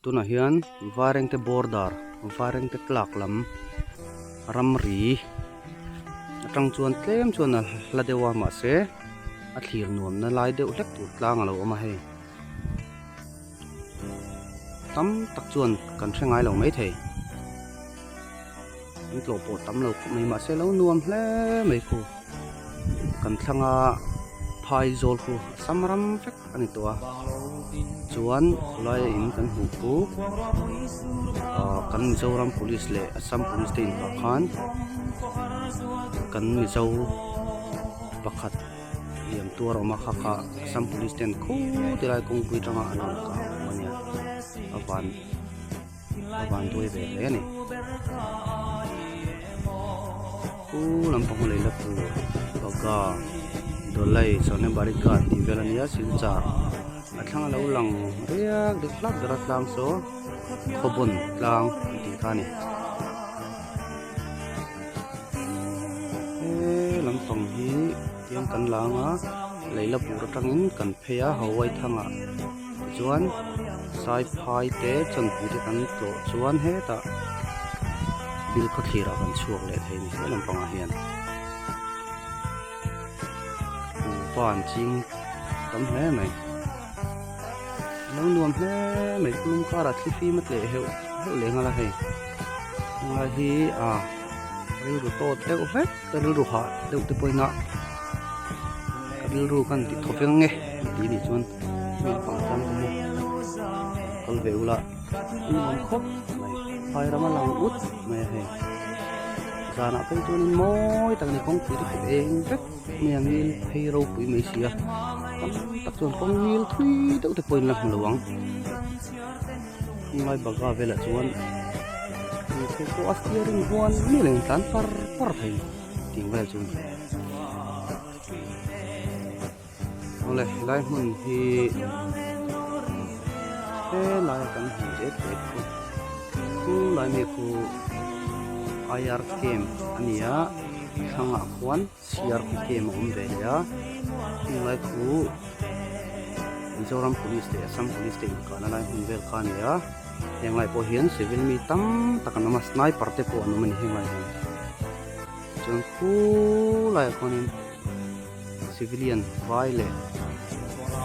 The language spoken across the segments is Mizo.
Tunah hian Vairengte border Vairengte tlak lam ramri atang chuan tlem chuan a hla deuh a mahse a thlir nuamna lai deuh hlek tur tlang a lo awm a hei tam tak chuan kan hre ngai lo maithei an tlawh pawh tam lo khawp mai mahse lo nuam hle mai khu kan thlang a phaizawl khu a sam ram vek a ni tawh a chuan khawlaia in kan hmuh chu ahh kan Mizoram police leh Assam police te inpah khan kan Mizo pakhat liam tuar a awm a kha kha Assam police ten khuti lai kawngpui atanga an rawn kah a nia a van a van duai ve hle a ni pu lampang lei la tur paga dawlai sawrnabarika tih vel a nia silchar a thlang a lo lang riak dik hlak ber a tlang saw khawbawn tlang an tih kha a ni he lampang hi tiang kan lang a lei la bur atangin kan phei a hawaii thangah tichuan saiphai te chawnpui te kan tlawh chuan hetah bil khawthlir ah kan chhuak leh thei a ni he lampangah hian kuhva an ching tam hle mai a lo nuam hle mai tlum karah thli fim a tleh heuh heuh leh nghal a hei helai hi ah rilru tawt deuh vek ka rilru hah deuh te pawhin a ka rilru khan ti thaw veng nge tih nih chuan naupang tan te hi kal ve ula a nuam khawp mai phai ram a lang ut mai a hei zanah phei chuanin mawi tak a ni kawngpui te kawt eng vek mai a ngil phei ropui mai si a tam tak chuan kawng ngil thui deuh te pawhin la hmu lo ang Tunlai baga velah chuan hmeichhe pawh a steering huan miah lo in tlan par par thei tih vel chu awle helai hmun hi helai kan hmuh det det chu chu lai mi khu IR camp a ni a a thlangah khuan CRP camp a awm ve leh a chunglai khu Mizoram Police leh Assam Police te inkahna lai hmun vel kha a ni a heng lai pawh hian civil mi tam tak an awm a sniper te pawh an awm a ni heng lai hian chuan khulaiah khuanin civilian vai leh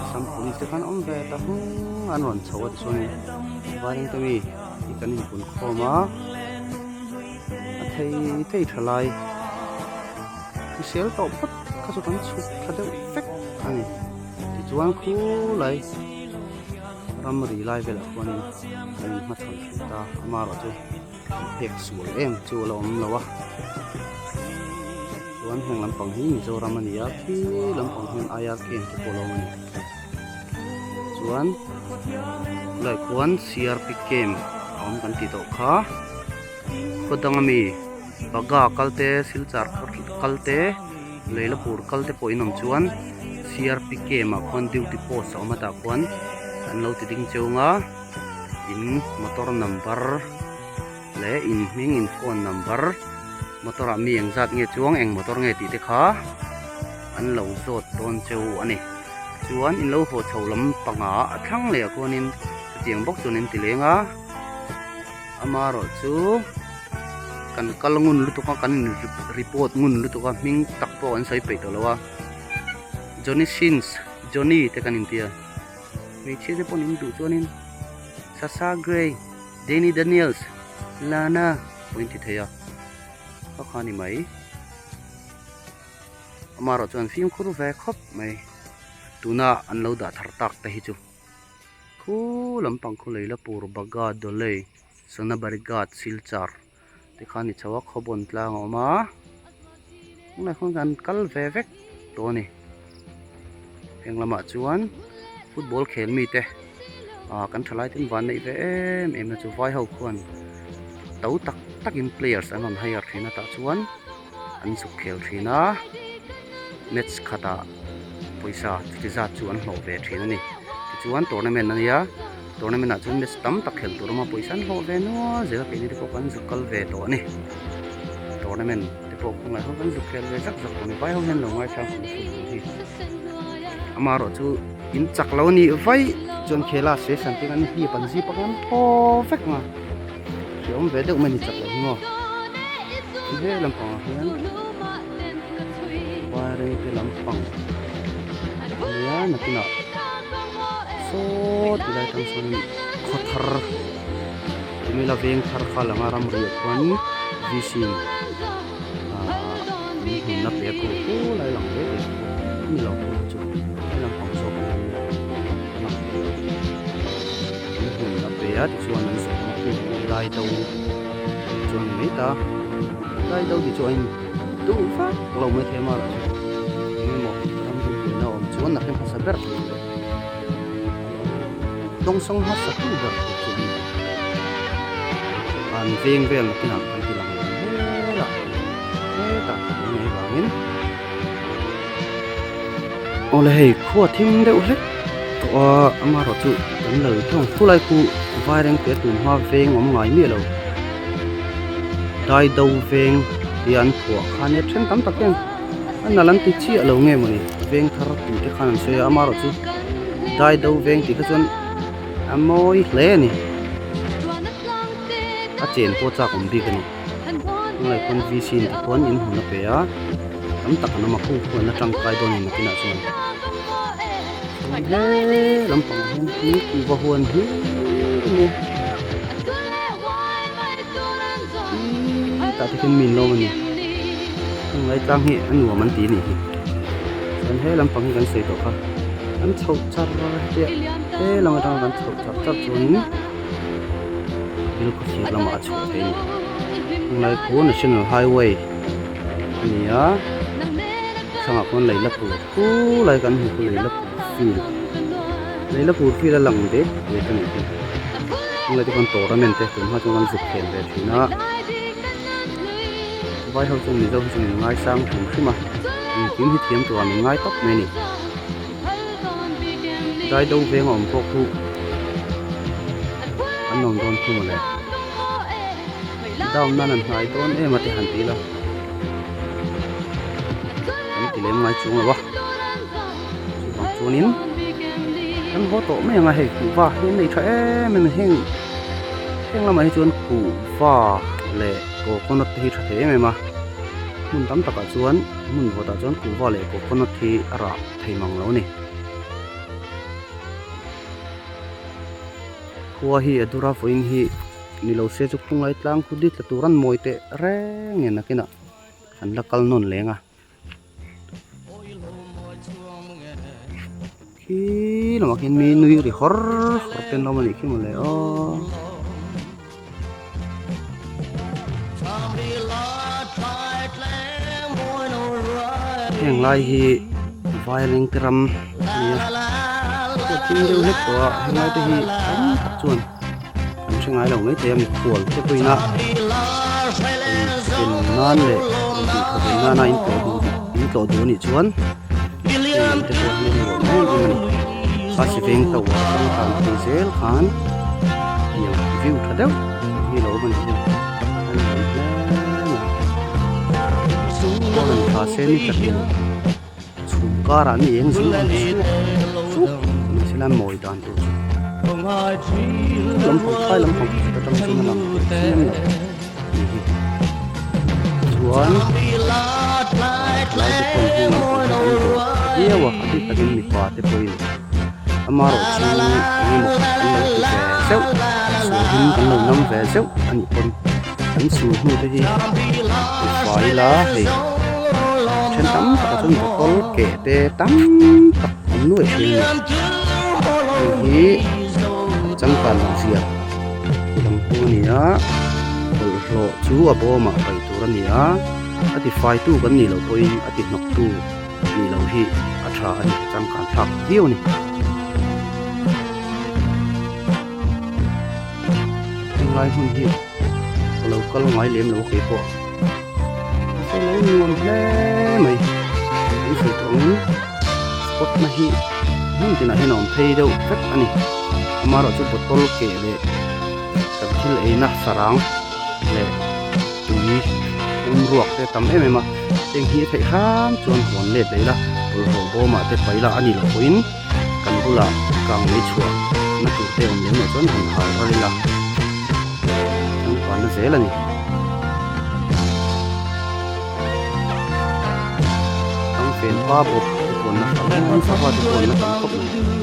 Assam Police te khan awm ve ta hung an rawn chho a tichuanin vairengte mi hi kan inpun khawm a. A thei thei tha lai hrisel tawh phawt kha chu kan chhuk tha deuh vek a ni tichuan khulai ramri lai velah khuanin kan inhmachhawn thin ta amaherawh chu an phek sual em chu a la awm lo a chuan heng lampang hi Mizoram a ni a khi lampang hian IR camp te pawh a lo awm a ni chuan khulai khuan CRP camp a awm kan tih tawh kha. Khaw dang ami Baga kal te Silchar kal te Leilapur kal te pawh in awm chuan CRP camp ah khuan duty post a awm a tah khuan an lo ti ding cheu nga in motor number leh in hming in phone number motor ah mi engzat nge chuang eng motor nge tih te kha an lo zawt dawn cheu a ni chuan in lo haw chho lam panga a thlang leh ah khuanin chutiang bawk chuan in ti leng a. Amaherawh chu kan kal ngun lutuk a kan in report ngun lutuk a hming tak pawh an sawi peih tawh lo a Johnny Sins Johnny te kan inti a hmeichhia te pawh an induh chuanin Sasha Grey Danny Daniels Lana pawh in ti thei a kha kha a ni mai amaherawh chuan fimkhur ve khawp mai tuna an lo dah thar tak te hi chu. Khu lampang khu lei la pur Baga Dolei Sonabarigat Silchar te kha a ni chho a khawbawn tlang a awm a tunah khuan kan kal ve vek tawh a ni heng lamah chuan football khel mite ah kan thalai ten van neih ve em em na chu vai ho khuan to tak takin players an rawn hire thin a tah chuan an zuk khel thin a match khatah pawisa chuti zat chu an hlawh ve thin a ni tichuan tournament a nia tournament ah chuan match tam tak khelh tur a awm a pawisa an hlawh ve nual zel a keini te pawh kan zuk kal ve tawh a ni tournament te pawh khawngaih ho kan zuk khel ve zak zak tawh a ni vai ho hian lo ngaithla ang football hi amaherawh chu in chak lo a nih vaih. Chuan khela se san te an hlip an zip ang an haw vek ang a, hreawm ve deuh mai ni chak lo hi maw. He lampangah hian vairengte lampang a nia nakinah saw tilai atang sawn khaw thar tumila veng thar kha langa ramri ah khuan VC in ahh an hmunna pe a khu khu lai lang ve ve a ni lo khu chu he lampang zawk a ni a lang thei lo an hmunna pe a tichuan an zawhna khu khu lai do chuan ni mai ta lai do tih chu a in duh vak lo mai thei a chu engemaw ram rin buaina awm chuan a hre hmasa ber thei le dawngsawng hmasa tu ber tur chu a ni an veng vel nakinah kan ti lang lo hle a hetah ka awm mai vangin awle hei khua thim deuh hlek tawh a amaherawh chu kan lal thawng khulai khu vairengte tun hma veng awm ngai miah lo daido veng tia an phuah kha nia then tam tak hian a nal an ti chiah lo nge mawni veng thar tih te khan an sawi a amaherawh chu daido veng tih kha chuan a mawi hle a ni a chen pawh chak awm bik a ni. Tunlai khawn VC in tikhuan in hmun a pe a, tam tak an awm a, khu khuan a tangkai dawn a ni nakinah chuan. Chuan he lampang ah hian hi kuhva huan hi emaw tah te khian mi an lawm a ni. Tunlai tlang hi a nuam an ti a nih hi. Chuan he lampang hi kan sawi tawh kha kan chhoh char hetiah he lam atanga kan chhoh char char chuanin. Bilkhawthlir lamah a chhuah theih a ni. Tunlai khu National Highway a ni a, thlangah khuan Leilapur khu lai kan hmu khu Leilapur field, Leilapur field a lang dek dek a nih hi. Tunlai te khuan tournament te tun hma chuan kan zuk khel ve thin a, vai ho chuan Mizo hi chu min ngaisang hrim hrim a, engkim hi thiam turah min ngai tawp mai a ni. Daido veng a awm pawh khu an awm dawn khu mawle down nan an hnai dawn em a te han ti ila kan ti lem ngai chuang lo a chuvang chuanin kan haw tawh mai ang a hei kuhva hi an nei tha em em a heng heng lamah hi chuan kuhva leh coconut te hi tha thei em em a hmun tam takah chuan hmun vawtah chuan kuhva leh coconut hi a rah thei mang lo a ni. Khua hi a dur a vawiin hi ni lo se chu khunglai tlang khu dit la tur an mawi teh reng nge nakinah an la kal nawn leng a. Khi lamah khian mi nui ri hawr hawr te an awm a nih khi mawle aw. Heng lai hi vairengte ram a ni a pawh thim deuh hlek tawh a heng lai te hi tam tak chuan an hre ngai lo mai thei a mikhual te pawhin a in nan leh intih thaw ve nana in tlawh duh in tlawh duh a nih chuan heng lam te pawh hi a nuam em em a ni khasi veng to ah atang tan phei zel khan tiang view tha deuh hi lo awm a ni hi a nuam hle mai khaw han tha se ni tlakin chhum karah ni eng zing ang chhuak chuk mai se la mawi dan tur chu lampang thlai lampang pakhat atang chuan a lang thei chiam lo ni hi chuan lai te pawn heng lampang hi an dawr tha viau a a bik takin mipa te pawhin amarawh chu engemaw an lo ti ve zeuh sualin kan lo nam ve zeuh a nih pawn an chhul hnu te hi tifai ila hei then tam takah chuan bottle keh te tam tak awm nuaih thin a ni hei hi changkan loh zia ti lang tu a ni a bawlhhlawh chu a bawmah paih tur a ni a a tifai tu kan nih loh pawhin a ti hnawk tu nih loh hi a tha a ni changkan thlak viau a ni. Tunlai hmun hi ka lo kal ngai lem lo kei pawh mahse lo nuam hle mai an sawi tawh angin spot na hi hmun tinah hian a awm phei deuh vek a ni amaherawhchu bottle keh leh kan thil eina sarang leh tui pum ruak te tam em em a heng hi a theih hram chuan hawn let leh ila bawlhhlawh bawmah te paih la a nih loh pawhin kan bulah kang lei chhuah. te awm lem loh chuan han hal ral ila changkanna zel a ni. Thangfen pa bawp te pawn a hrang an sava te pawn a tam khawp mai.